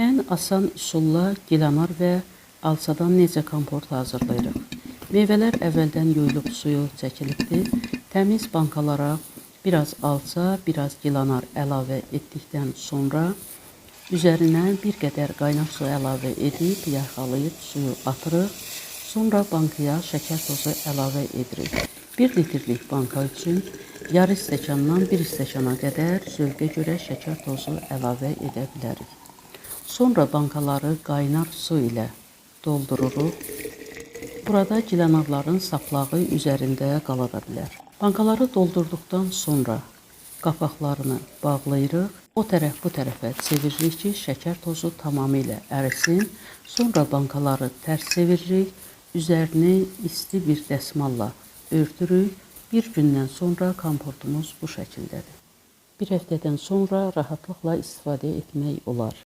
Ən asan üsulla gilanar və alçadan necə kompot hazırlayırıq? Meyvələr əvvəldən yuyulub suyu çəkilibdir. Təmiz bankalara biraz alça, biraz gilanar əlavə etdikdən sonra üzərinə bir qədər qaynar su əlavə edib yayxalayıb suyu atırıq. Sonra bankaya şəkər tozu əlavə edirik. 1 litrlik banka üçün yarı stəkandan 1 stəkana qədər zövqə görə şəkər tozu əlavə edə bilərik. Sonra bankaları qaynar su ilə doldururuq. Burada gilanarların saplağı üzərində qala da bilər. Bankaları doldurduqdan sonra qapaqlarını bağlayırıq. O tərəf bu tərəfə çeviririk ki, şəkər tozu tamamilə ərisin. Sonra bankaları tərs çeviririk. Üzərini isti bir dəsmalla örtürük. Bir gündən sonra kompotumuz bu şəkildədir. Bir həftədən sonra rahatlıqla istifadə etmək olar.